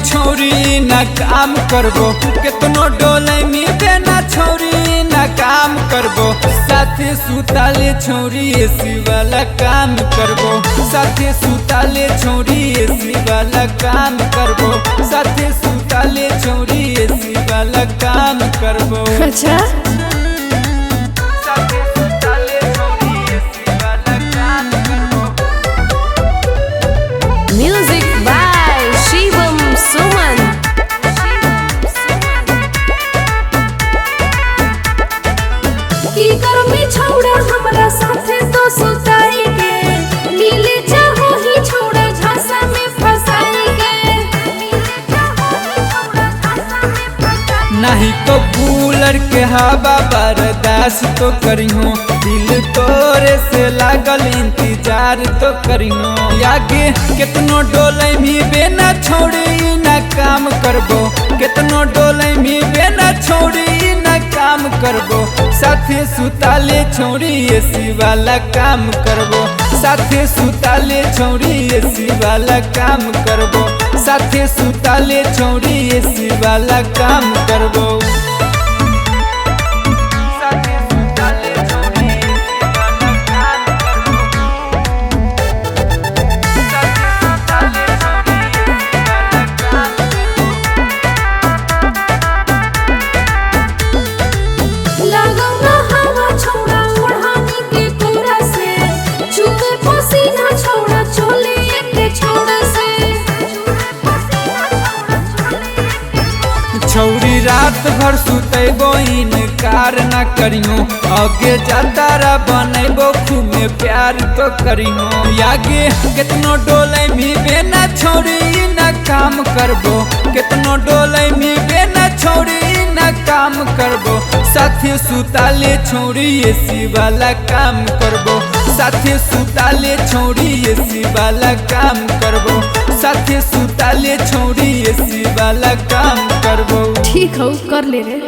छौरी ना काम करबो, केतनो डोलै मी बेना छौरी ना काम करबो। साथे सुताले छौरी एसी वाला काम करबो, साथे सुताले छौरी एसी वाला काम करबो, साथे सुताले छौरी एसी वाला काम करबो। अच्छा साथे सुताले छौरी एसी वाला काम करबो। म्यूजिक बाय शिवम सुमन। की करबी छौड़ा हमरा साथे तो सुताई के, मिले चाहो ही छौड़ा झांसा में फसाई के। मिले चाहो ही छौड़ा झांसा में फसाई। नहीं तो कूलर के हवा बर्दाश्त तो करिहो, दिल तोरे से लागल इंतजार तो करिहो। आगे केतनो डोलै भी बेना छोड़ी ना काम करबो, केतनो डोलै भी बेना छोड़ी ना काम करबो। साथे सुताले छौरी एसी वाला काम करबो, साथे सुताले छौरी एसी वाला काम करबो, साथे सुताले छौरी एसी वाला काम करबो। साथे सुताले छौरी एसी वाला काम करबो। साथे सुताले छौरी एसी वाला काम करबो। लागौ ना हवा छौड़ा ओढ़ानी के कोरा से, चुमे पसीना छौड़ा चोले के छौड़ा से। चुमे पसीना छौड़ा चोले के छौड़ा। छौरी रात भर सुतैबो इनकार ना करियो, आगे जातारा बनैबो खूबे प्यार तो करियो। आगे केतनो डोलै मी बेना छौरी ना काम करबो, केतनो डोलै मी बेना छौरी ना काम करबो। साथे सुताले छौरी एसी वाला काम करबो, साथे सुताले छौरी एसी वाला काम करबो, साथे सुताले छौरी एसी वाला काम करबो। ठीक हौ कर ले रे।